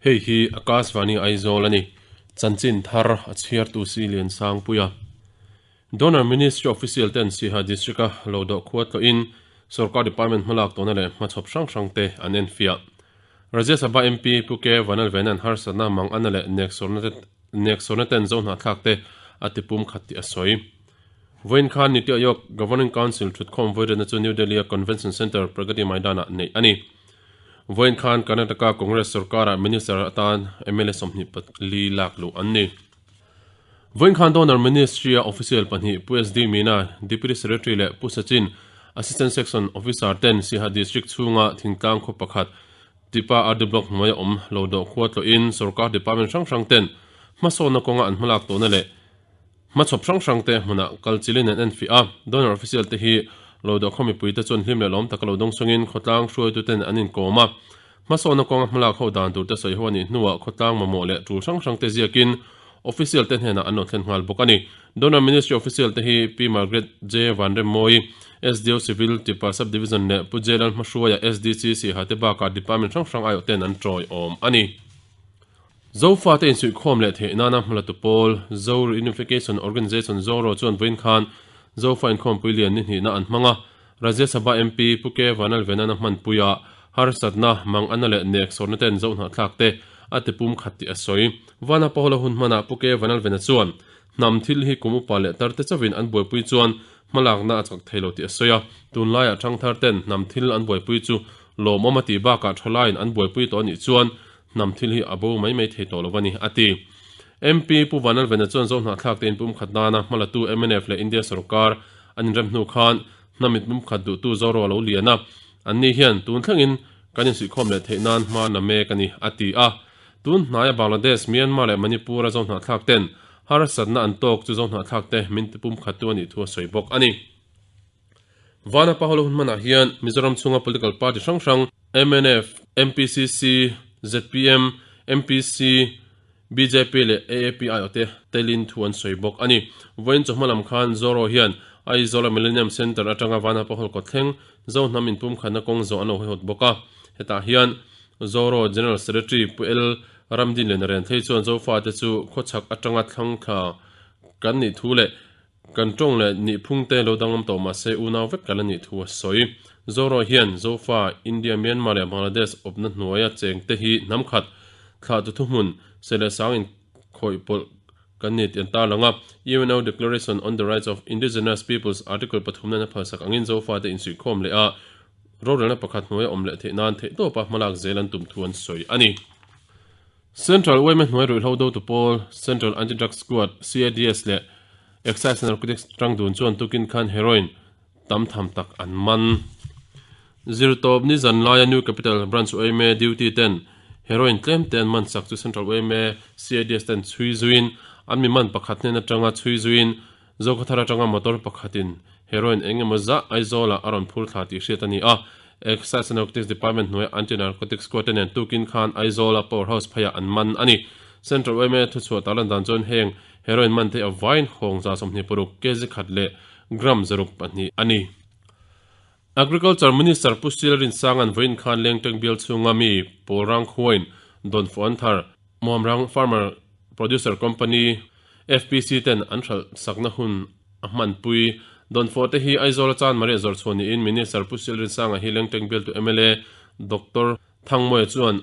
Hei hi Akashvani Aizawl a ni. Chanchin thar a chhiartu si Liansangpuia. Donor Ministry Official ten Siaha District a lo dawh khua tlawhin Sorkar Department hmalak tawhna leh hmachhawp hrang hrang te an enfiah. Rajya Sabha MP Pu K Vanlalvena'n harsatna mang ana leh neksawrna ten zo hnahthlak te a tipum khat tih a sawi. Vawiin khan Niti Aayog Governing Council thutkhawm vawiretna chu New Delhi-a Convention Centre Pragati Maidan-ah neih a ni. Vawiin khan Karnataka Congress sorkara Minister atan mla 24 lak luh an ni. Vawiin khan Donor Ministry-a official pahnih Pu SD Meena, Deputy Secretary leh Pu Sachin, Assistant Section Officer ten Siaha District chhunga thingtlang khaw pakhat Tipa RD Block hnuaia awm lo dawh khua tlawhin sorkar department hrang hrang ten hmasawnna kawnga an hmalak tawhna leh hmachhawp hrang hrang te hmunah kal chilin an enfiah a. Donor official te hi lo dawh khaw mipuite chuan hlim leh lawm taka lo dawng chungin khawtlang hruaituten an inkawm a. Hmasawnna kawnga hmalak ho dan turte sawi ho a nih hnuah khawtlang mamawh leh tul hrang hrangte ziakin official te hnenah an lo thlen nghal bawk a ni. Donor Ministry official te hi Pi Margaret J Vanremmawi, SDO Civil, Tipa Sub Division leh Pu J Lalhmahruaia, SDC, Siaha te bakah department hrang hrang aiawh ten an tawiawm a ni. Zofate insuihkhawm leh theih nana hmalatu pawl Zo Reunification Organisation, ZORO, chuan vawiin khan Zofa inkhawmpui lian ni hnihna an hmang a, Rajya Sabha MP Pu K Vanlalvenan a hmanpui a, harsatna, mangana leh nek sawrna ten zo hnahthlak te a ti pum khat tih a sawi. Vana Paula hun hmanah Pu K Vanlalvena chuan hnam thil hi kum upa leh tar te chauhin an buaipui chuan hmalakna a chak thei lo tih a sawi a, tunlaiah thangthar ten hnam thil an buaipui chu lawmawm a tih bakah thalaiin an buaipui tawh a nih chuan hnam thil hi a bo mai mai thei tawh lo a ni, a ti. MP Pu Vanlalvena chuan zo hnahthlak te inpumkhat nana hmalatu mnf leh India sorkar an inrem hnu khan hnam inpumkhat duhtu Zoro a lo lian a, anni hian tun thlengin kan insuihkhawm leh theih nan hma na mek a ni, a ti a. Tun hnaia Bangladesh, Myanmar leh Manipur-a zo hnahthlak ten harsatna an tawk chu zo hnahthlak te min tipumkhattu a nih thu a sawi bawk a ni. Vana Paholo hun hmanah hian Mizoram chhunga political party hrang hrang mnf, MPCC, zpm, MPC, bjp leh AAP aiawhte telin thu an sawi bawk a ni. Vawiin chawhma lam khan Zoro hian Aizawla Millennium Centre atanga Vana Pahol kawt thleng Zo hnam inpumkhatna kawng zawh an lo hawihawt bawk a. Hetah hian Zoro General Secretary Pu L Ramdinliana Renthei chuan Zofate chu khawchhak atanga thlang thla kan nih thu leh Kan tawng leh nihphung te lo danglam tawh mahse unau vek kan la nih thu a sawi. Zoro hian Zofa, India, Myanmar leh Bangladesh awpna hnuaia cheng te hi hnam khat thlah tu thuhmun se leh sang in khawih pawlh kan ni tih an tarlang a. UNO Declaration on the Rights of Indigenous Peoples Article pathum nan a phalsak angin Zofa te insuihkhawm leh a rorelna pakhat hnuaia awm leh theih nan theihtawpa hmalak zel an tum thu an sawi a ni. Central yma hnuai ruihhlo dotu pawl Central Anti-Drug Squad, CADS, leh Excise Narcotics tang dun chuan tukin khan heroin tam tham tak an man. Zirtawp ni zan laia New Capital Branch yma duty ten heroin tlem te an man sak chu Central yma CADS ten chhui zuiin an mi man pakhat hnen atanga chhui zuiin Zokhawthar atanga motor pakhatin heroin eng emaw zah Aizawlah a rawn phur thla tih hriat a ni a. Excise and Narcotics Department hnuaia Anti-Narcotics Squad te nen tukin khan Aizawla Power House pheiah an man a ni. Central yma thuchhuah tarlan dan chuan heng heroin man te a vaiin hawng 26 kg khat leh gram 2 a ni. Agriculture Minister Pu Sil Rinsanga'n vawiin khan Lengteng bial chhunga mi Pawlrang khuain Dawnfuan thar Muamrang Farmer Producer Company, FPC, ten an hralh sakna hun a hmanpui. Dawnfawh te hi Aizawl a chan Maria zawrchhuah niin Minister Pu Sil Rinsanga hi Lengteng bialtu mla Doctor Thangmawia chuan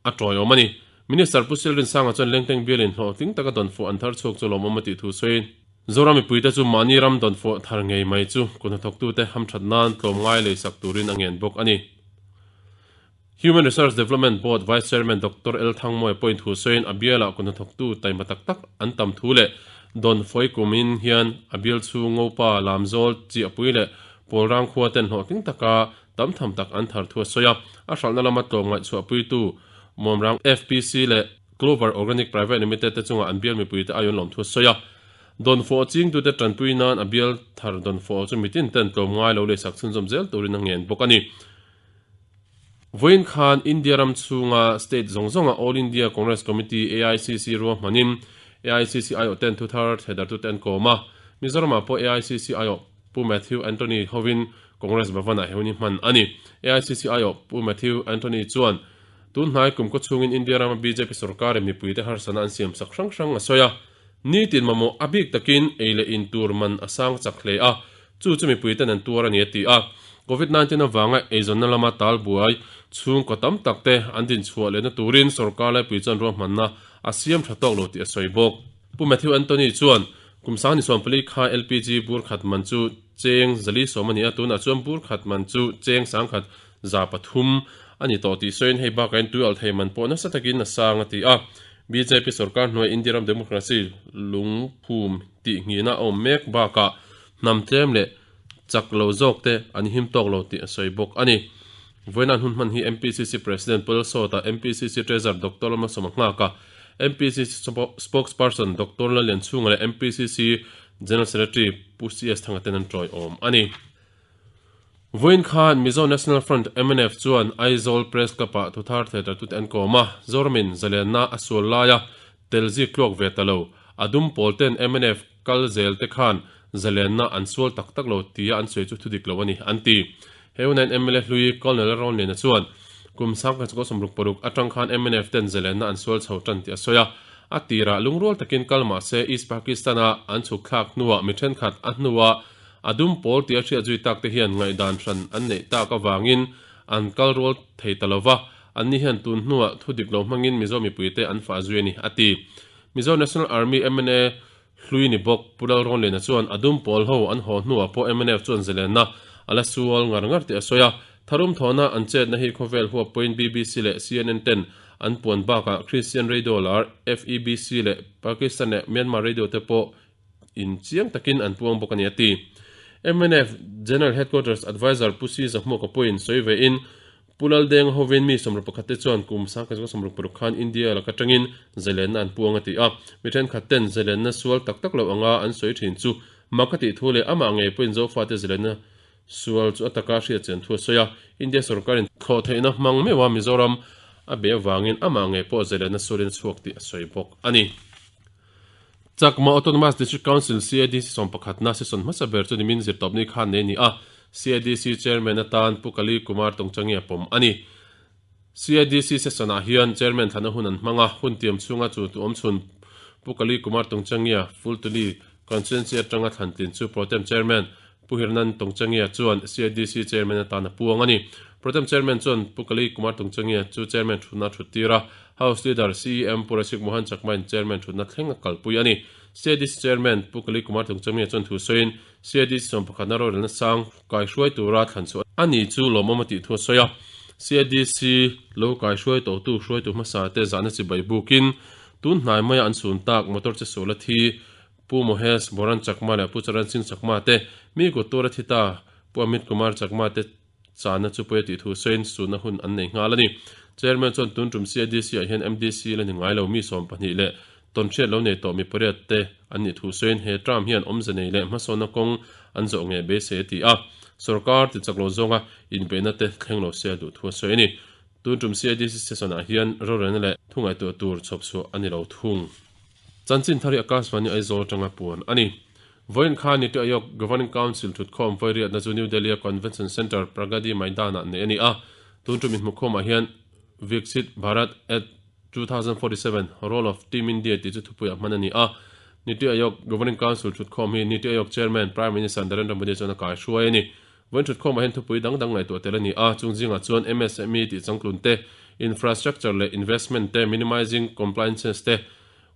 a tawiawm a ni. Minister Pu Sil Rinsanga chuan Lengteng bialin hlawhtling taka dawnfawh an thar chhuak chu lawmawm a tih thu sawiin, Zoram mipuite chu mahni ram dawnfawh thar ngei mai chu kuthnathawktute hamthat nan tlawmngai leisak turin a ngen bawk a ni. Human Resource Development Board Vice Chairman Doctor L Thangmawia pawhin thu sawiin a bialah kut hnathawktu taima tak tak an tam thu leh Don Fawi kumin hian a bial chhung Ngopa, Lamzawl, Chiahpui leh Pawlrang khua ten hlawhtling taka tam tham tak an thar thu a sawi a. A hralhna lama tlawm ngaihchhuahpuitu Muamrang FPC leh Clover Organic Private Limited te chungah an bial mipuite aiawn lawm thu a sawi a. Don Fawh chingtute tanpui nan a bial thar Don Fawh chu mitin ten tlawm ngai lo leisak chhunzawm zel turin a ngen bawk a ni. Vawiin khan India ram chhunga state zawng zawnga All India Congress Committee, AICC, ruahmanin AICC aiawh ten thuthar thehdartute an kawm a. Mizoramah pawh AICC aiawh Pu Matthew Anthony hovin Congress Bhavan-ah he hun hi hman a ni. AICC aiawh Pu Matthew Anthony chuan. Tun hnai kum khaw chhungin India rama bjp sorkarin mipuite harsatna an siam sak hrang hrang a sawi a. Nitin mamawh a bik takin ei leh in tur man a sang chak hle a, chu chu mipuiten an tuar a ni a ti a. Covid 19 avanga eizawnna lama tal buai chhungkaw tam tak te an dinchhuah lehna turin sorkar laipui chuan ruahmanna a siam tha tawk lo tih a sawi bawk. Pu Matthew Anthony chuan kum 24 kha LPG bur khat man chu cheng 410 a ni a, tunah chuan bur khat man chu cheng 1,300 a ni tawh tih sawiin hei bakah hian tui alh thei man pawh nasa takin a sang a ti a. Bjp sorkar hnuai India ram democracy lungphum tih nghihna a awm mek bakah hnam tlem leh chak lo zawk te an him tawk lo tih a sawi bawk a ni. Vawiin an hun hman hi MPCC President Pu Lalsawta, MPCC Treasurer Doctor Lalmalsawma Nghaka, MPCC Spokesperson Doctor Lallianchhunga leh MPCC General Secretary Pu CS Thanga ten an tawiawm a ni. Vawiin khan Mizo National Front, mnf, chuan Aizawl Press Club-ah thuthar theatre tute an kawm a, Zoramin zalenna a sual laia tel zik tluak ve ta lo. A dum pawl ten mnf kal zel te khan zalenna an sual tak tak lo tia an sawi chu thudik lo a ni, an ti. He hunain mla hlui Colonel Rawnliana chuan kum 1966 atang khan mnf ten zalenna an sual chho tan tih a sawi a, a tirah lungrual takin kal mah se East Pakistan-a an chhuk thlak hnuah mi thenkhat a hnua A dum pawl tia hriat zui tak te hian ngaihdan hran an neih tak avangin an kal rual thei ta lo va, anni hian tun hnuah thu dik lo hmangin Mizo mipuite an fah zui a ni, a ti. Mizo National Army, mna, hlui ni bawk Pu Lalrawnliana chuan a dum pawl ho an haw hnuah pawh mnf chuan zalenna a la sual ngar ngar tih a sawi a. Tharum thawhna an chetna hi khawvel huap pawhin BBC leh CNN ten an puan bakah Christian Radio lar FEBC leh Pakistan leh Myanmar Radio te pawh in chiang takin an puang bawk a ni a ti. Mnf General Headquarters Adviser Pu Si Zahmuaka pawhin sawi ve in, Pu Laldeng hovin mi 61 te chuan kum 1966 khan India laka tangin zalenna an puang a ti a, mi thenkhat ten zalenna sual tak tak lo anga an sawi thin chu mak a tih thu leh amah ngei pawhin Zofate zalenna sual chu a taka hriat chian thu a sawi a, India sorkarin thlawh theihna hmang meuha Mizoram a be avangin amah ngei pawh zalenna sualin a chhuak tih a sawi bawk a ni. Chakma Autonomous District Council, CADC, sawmpakhatna session hmasa ber chu nimin zirtawpni khan nei a ni a, CADC Chairman atan Pu Kali Kumar Tongchangi a pawm a ni. CADC session-ah hian Chairman thlana hun an hmang a, hun tiam chhunga chu tu awmchhun Pu Kali Kumar Tongchangia Fultuli Constituency atanga thlan tlin chu Protem Chairman Pu Hirnan Tongchangia chuan CADC Chairman atan a puang a ni. Protem Chairman chuan Pu Kali Kumar Tongchangia chu Chairman thutna a thut tir a, House Leader CEM Pu Rasik Mohan Chakma-in Chairman thutna thleng a kalpui a ni. CADC Chairman Pu Kali Kumar Tongchangia chuan thu sawiin CADC sawmpakhatna rorelna sang kaihruai tura thlan chhuah a ni chu lawmawm a tih thu a sawi a. CADC lo kaihruai tawhtu hruaitu hmasa te zahna chibai bukin tun hnai maia an sun tak motor che sual a thi Pu Mohesh Boran Chakma leh Pu Charan Singh Chakma te mi kut tur a thi ta. Pu Amit Kumar Chakma te chana chu pawi a tih thu sawiin sunna hun an nei nghal a ni. Chairman chuan tun tum CADC ah hian MDC la ni ngai lo mi 12 leh tawnhriat lo nei tawh mi pariat te an nih thu sawiin he term hian awmze nei leh hmasawnna kawng an zawh ngei beisei a ti a. Sorkar ti chak lo zawnga inbeihna te thleng lo se a duh thu a sawi a ni. Tun tum CADC session ah hian rorelna leh thu ngaihtuah tur chhawp chhuah a ni lo thung. Chanchin thar hi Akashvani Aizawl atanga puan a ni. Vawiin khan Niti Aayog Governing Council thutkhawm vawiriatna chu New Delhi-a Convention Centre, Pragati Maidan-ah neih a ni a. Tun tum inhmukhawmah hian Viksit Bharat at 2047, Role of Team India tih chu thupuiah hman a ni a. Niti Aayog Governing Council thutkhawm hi Niti Aayog Chairman Prime Minister Narendra Modi chuan a kaihruai a ni. Vawiin thutkhawmah hian thupui dang dang ngaihtuah tel a ni a, chung zingah chuan MSME tih changtlun te, infrastructure leh investment te, minimizing compliances te,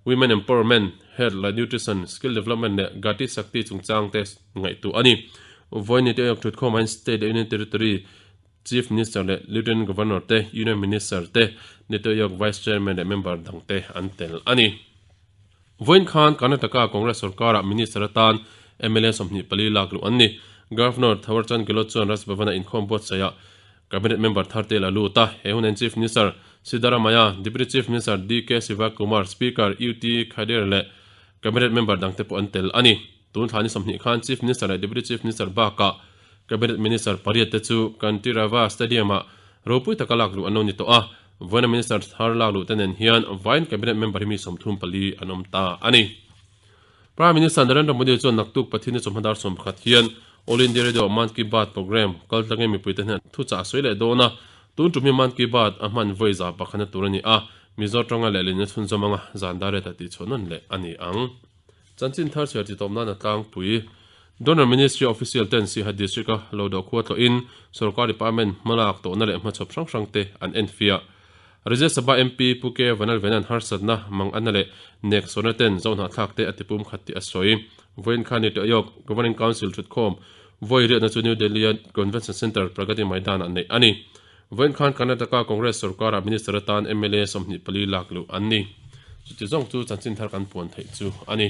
women empowerment, health leh nutrition, skill development leh Gati Shakti chungchang te ngaihtuah a ni. Vawiin ni te erawh thutkhawmah hian state leh union territory chief minister leh lieutenant governor te, union minister te, Niti Aayog vice chairman leh member dang te an tel a ni. Vawiin khan Karnataka Congress sorkarah Minister atan mla 24 lak luh an ni. Governor Thawarchand Gehlot chuan Raj Bhavan-a inkhawm buatsaihah Cabinet member thar te la lut a. He hunain Chief Minister Siddaramaiah, Deputy Chief Minister DK Shivakumar, Speaker UT Khader leh Cabinet member dangte pawh an tel a ni. Tun thla ni 20 khan Chief Minister leh Deputy Chief Minister bakah Cabinet Minister pariat te chu Kantirava Stadium-ah ropui taka lak luh an lo ni tawh a. Vawiina Minister thar lak luh te nen hian vawiin Cabinet member hi mi 34 an awm ta a ni. Prime Minister Narendra Modi chuan naktuk Pathian chawhma dar 11 hian All India Radio Mann Ki Baat programme kaltlangin mipuite hnenah thuchah a sawi leh dawn a. Tun tum hi Mann Ki Baat a hman vawi 100na tur a ni a, Mizo tawnga lehlin a chhunzawm anga zan dar reta tihchhuah nawn leh a ni ang. Chanchin thar chhiar chi tawp nan a tlangpui. Donor Ministry official ten Siaha District a lo dawh khua tlawhin sorkar department hmalak tawhna leh hmachhawp hrang hrang te an enfiah. Rajya Sabha MP Pu K Vanalvenan harsatna mang anna leh nek sawrna ten zohnahthlak te a tipum khat tih a sawi. Vawiin khan Niti Aayog Governing Council thutkhawm vawi riatna chu New Delhi a Convention Centre Pragati Maidan ah neih a ni. Vawiin khan Karnataka Congress sorkar ah Minister atan mla 24 lak luh an ni. Chuti zawng chu chanchin thar kan puan theih chu a ni.